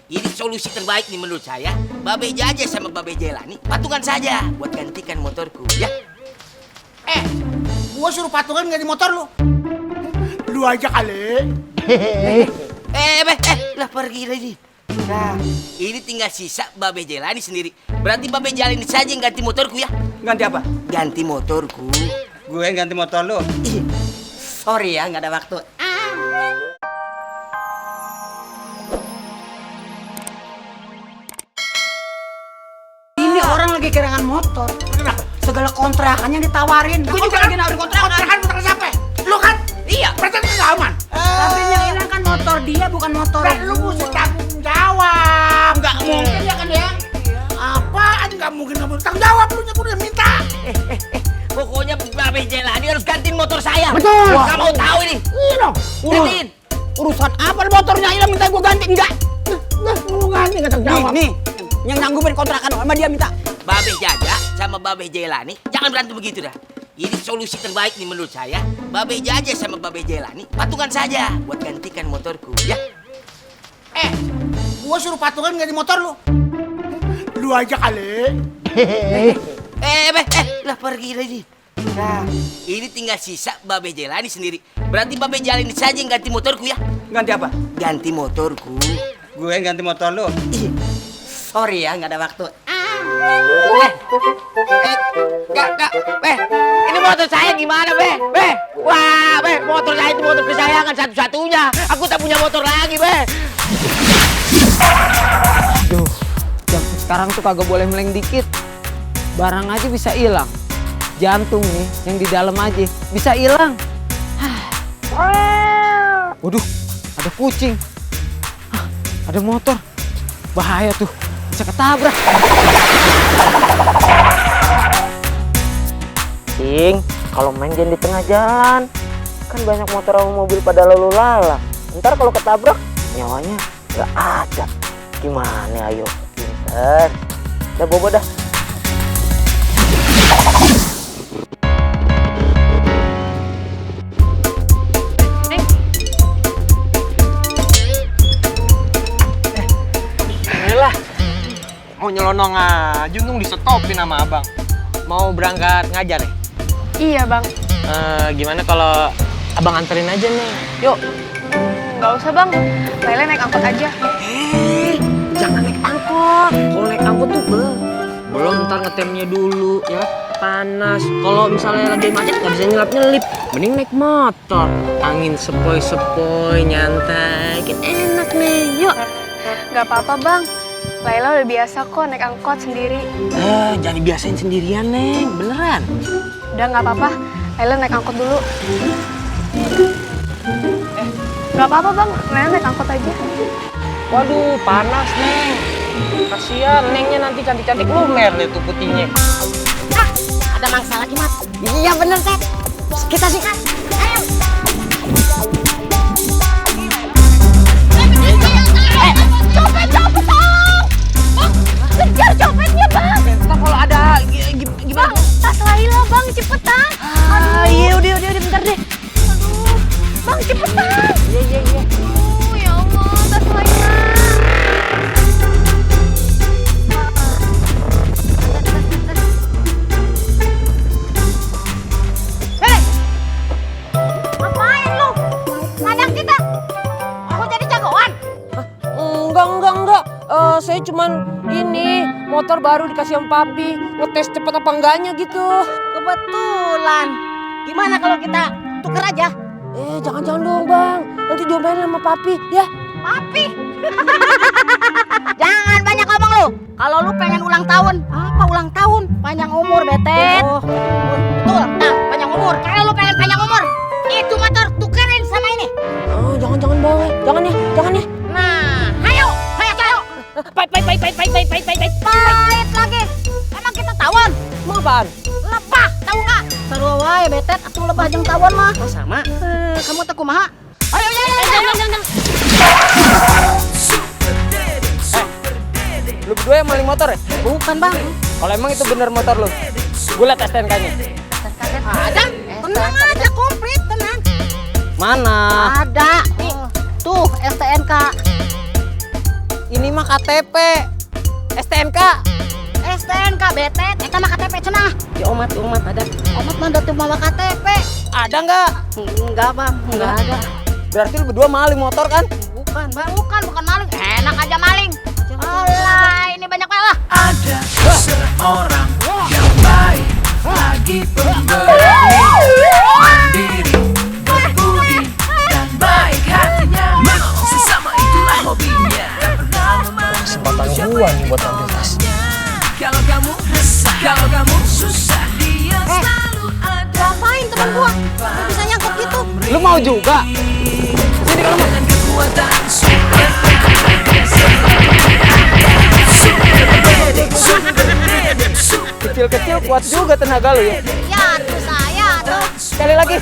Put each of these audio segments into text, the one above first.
Ini solusi terbaik nih menurut saya. Babe Jaja sama Babe Jelani patungan saja buat gantikan motorku, ya. Gua suruh patungan ganti motor lu. Lu aja kali. Lah pergi lagi. Nah, ini tinggal sisa Babe Jelani sendiri. Berarti Babe Jelani saja yang ganti motorku, ya. Ganti apa? Ganti motorku. Gue yang ganti motor lu. Ih, sorry ya, nggak ada waktu. Ini orang lagi kehilangan motor. Kenapa? Segala kontrakannya ditawarin. Gue juga lagi nawarin kontrakan. Kontrakan siapa? Lu kan? Iya. Berarti itu aman. Tapi yang hilang kan motor dia, bukan motor lu. Mesti tanggung jawab. Nggak mungkin ya kan ya? Apaan nggak mungkin kamu tanggung jawab? Lu nya udah minta. Pokoknya Babe Jelani harus gantiin motor saya. Betul. Nggak mau tahu ini. Iya dong. Gantiin. Urusan apa motornya hilang minta gue ganti? Enggak. Lu ganti nggak tanggung jawab. Nih, yang nanggupin kontrakan sama dia minta. Babe Jaja sama Babe Jelani jangan berantem begitu dah. Ini solusi terbaik nih menurut saya. Babe Jaja sama Babe Jelani patungan saja buat gantikan motorku, ya. Gua suruh patungan ganti motor lu. Lu aja kali. Lah pergi lagi. Nah, ini tinggal sisa Babe Jelani sendiri. Berarti Babe Jelani saja yang ganti motorku, ya. Ganti apa? Ganti motorku. Gue yang ganti motor lu. Ih, sorry ya, nggak ada waktu. Ini motor saya gimana, Be? Wah, Be, motor saya itu motor kesayangan satu-satunya. Aku tak punya motor lagi, Be. Duh, jam sekarang tuh kagak boleh meleng dikit. Barang aja bisa hilang. Jantung nih, yang di dalam aja bisa hilang. Waduh, ada kucing. Ada motor. Bahaya tuh, bisa ketabrak. Cing, kalau main jangan di tengah jalan. Kan banyak motor sama mobil pada lalu lalang. Ntar kalau ketabrak, nyawanya nggak ada. Gimana ayo? Pinter. Udah bobo dah. Mau nyelonong aja, untung disetopin sama abang. Mau berangkat ngajar ya? Iya bang. Gimana kalau abang anterin aja nih? Yuk. Nggak usah bang, Laila naik angkot aja. Jangan naik angkot. Kalau naik angkot tuh belum, ntar ngetemnya dulu ya. Panas. Kalau misalnya lagi macet nggak bisa nyelap-nyelip. Mending naik motor. Angin sepoi-sepoi, nyantai. Kan enak nih. Yuk. Nggak apa-apa bang, Laila udah biasa kok naik angkot sendiri. Jangan dibiasain sendirian, Neng. Beneran. Udah nggak apa-apa, Laila naik angkot dulu. Nggak apa-apa bang, Laila naik angkot aja. Waduh, panas, Neng. Kasian, Nengnya nanti cantik-cantik lumer deh tuh putihnya. Ada mangsa lagi, Mat. Iya bener, Tet. Kita sikat. Ayo. Copet dong! Bang, kejar copetnya, Bang. Ntar kalau ada gimana? Bang, tas Laila bang, cepetan. Iya, udah bentar deh. Aduh, bang cepetan. Iya. Aduh, ya Allah, tas Laila. Hei! Ngapain lu? Ngadang kita. Mau jadi jagoan? Enggak. Saya cuman ini motor baru dikasih sama papi, ngetes cepet apa enggaknya gitu. Kebetulan. Gimana kalau kita tuker aja? Jangan dong bang, nanti diomelin sama papi ya. Papi. Jangan banyak ngomong lu. Kalau lu pengen ulang tahun, apa ulang tahun? Panjang umur, Betet. Oh. Betul. Nah, panjang umur. Kalau lu pengen panjang umur, itu motor tukerin sama ini. Jangan bang, jangan ya. Nah, ayo. Pait. Pahit lagi. Emang kita tawon? Mau apaan? Lebah, tahu nggak? Seru wae, Betet. Atuh lebah jeung tawon mah. Oh sama. Kamu teu kumaha? Ayo, jangan. Lu berdua yang maling motor ya? Bukan, Bang. Kalau emang itu bener motor lu, gue liat STNK-nya. Ada. Tenang aja, komplit, tenang. Mana? Ada. Nih, tuh STNK. Ini mah KTP. STNK. STNK betet, eta mah KTP cenah. Di omat ada. Omat mah tuh mawa KTP. Ada nggak? Enggak bang, enggak ada. Berarti lu berdua maling motor kan? Bukan bang, bukan maling. Enak aja maling. Alah, ini banyak malah. Ada seorang yang baik, lagi pemberani, mandiri, berbudi, dan baik hatinya. Menolong sesama itulah hobinya. Tak pernah memandang siapa yang bertanya. Kalau kamu resah, kalau kamu susah, dia selalu ada. Ngapain teman gua? Bisa nyangkut gitu. Lu mau juga? Sini kalau mau. Dengan kekuatan super. Kecil-kecil kuat juga tenaga lu ya. Ya tuh saya tuh. Sekali lagi.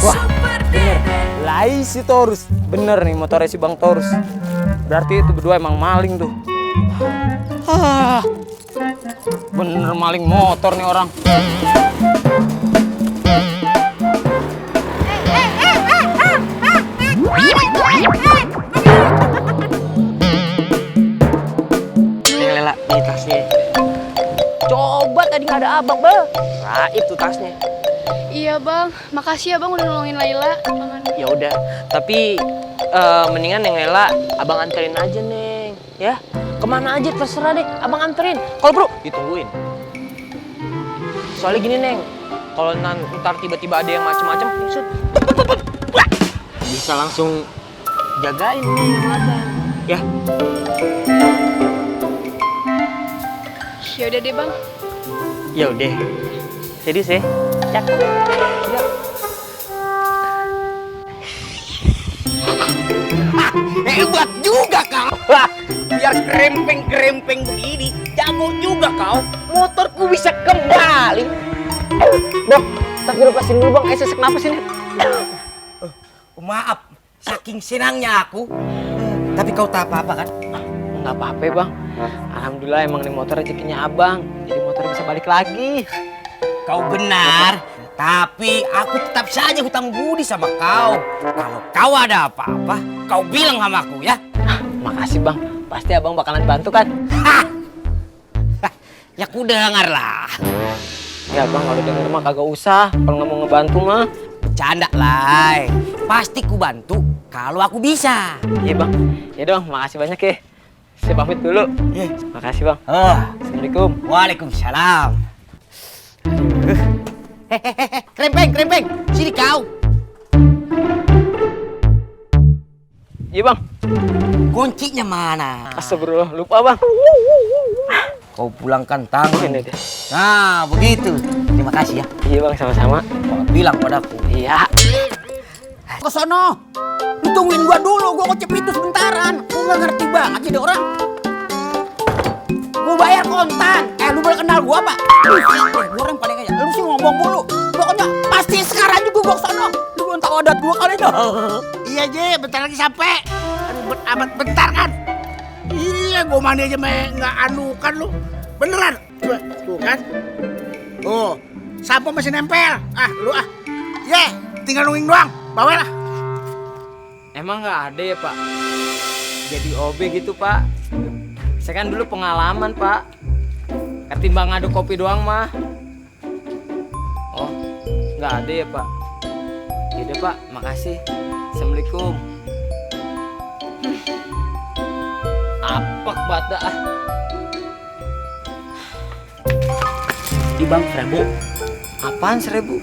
Wah, bener. Laisi Torus. Bener nih motornya si Bang Torus. Berarti itu berdua emang maling tuh. Bener maling motor nih orang. Nih Lela, nih tasnya. Coba tadi nggak ada abang, Bang. Raib tuh tasnya. Iya bang, makasih ya bang udah nolongin Laila. Ya udah, tapi mendingan Neng Lela abang anterin aja Neng, ya. Kemana aja terserah deh, abang anterin. Kalau perlu ditungguin. Soalnya gini Neng, kalau ntar tiba-tiba ada yang macem-macem, bisa langsung jagain Neng abang, ya. Ya udah deh bang. Ya udah, jadi sih, cakep. Ya. Hebat juga kau. Wah, biar kerempeng begini, jago juga kau. Motorku bisa kembali. Bang, tak lepasin dulu Bang, sesek napas ini. Maaf, saking senangnya aku. Tapi kau tak apa-apa kan? Nggak apa-apa Bang. Alhamdulillah emang nih motor rezekinya abang. Jadi motor bisa balik lagi. Kau benar, tapi aku tetap saja hutang budi sama kau. Kalau kau ada apa-apa, kau bilang sama aku ya. Makasih Bang, pasti abang bakalan bantu kan? Ya ku dengar lah. Ya Bang, kalau denger mah kagak usah. Kalau nggak mau ngebantu mah. Bercanda lah. Pasti ku bantu kalau aku bisa. Iya Bang, ya dong, makasih banyak ya. Saya pamit dulu. Iya. Makasih Bang. Oh, Assalamualaikum. Waalaikumsalam. Hehehe, kerempeng, sini kau. Iya Bang. Kuncinya mana? Astagfirullah, lupa Bang. Kau pulangkan tangan. Ini dia. Nah, begitu. Terima kasih ya. Iya Bang, sama-sama. Kau bilang padaku. Iya. Ke sono. Lu tungguin gua dulu, gua kocep itu sebentaran. Gua nggak ngerti banget jadi orang. Gua bayar kontan. Lu boleh kenal gua apa? Lu siapa? Gua orang paling aja. Lu sih ngomong mulu. Pokoknya pasti sekarang juga gua ke sono. Lu belum tahu adat gua kali dah. Iya Je, bentar lagi sampai. Aduh, amat bentar kan. Iya, gua mandi aja nggak anukan lu. Beneran? Tuh kan. Oh, sampo masih nempel. Ah, lu ah. Ye, tinggal nungguin doang. Bawa lah. Emang nggak ada ya Pak? Jadi OB gitu Pak? Saya kan dulu pengalaman Pak. Ketimbang ngadu kopi doang mah. Oh, nggak ada ya Pak? Yaudah Pak, makasih. Assalamualaikum. Apek bata ah. Ini bang 1000. Apaan 1000?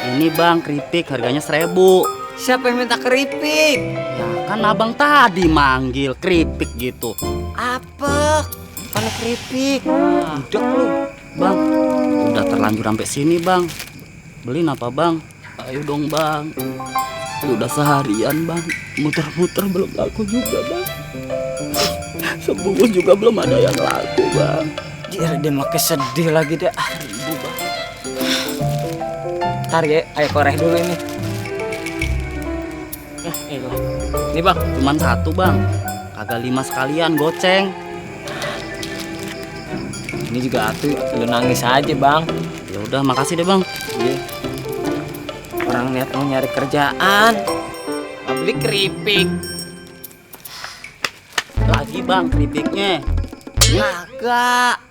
Ini bang keripik harganya 1000. Siapa yang minta keripik? Ya kan abang tadi manggil keripik gitu. Apek, bukan keripik. Udah lu bang, udah terlanjur sampai sini bang. Beliin apa bang? Ayo dong bang. Udah seharian bang, muter-muter belum laku juga bang. Sebungkus juga belum ada yang laku bang. Dia makin sedih lagi deh. Ibu bang. Ntar ya, ayo koreh dulu ini. Nih bang. Cuman 1 bang. Kagak 5 sekalian goceng. Ini juga atuh, lu nangis aja bang. Ya udah, makasih deh bang. Iya. Orang niat mau nyari kerjaan, beli keripik. Lagi bang keripiknya. Kagak.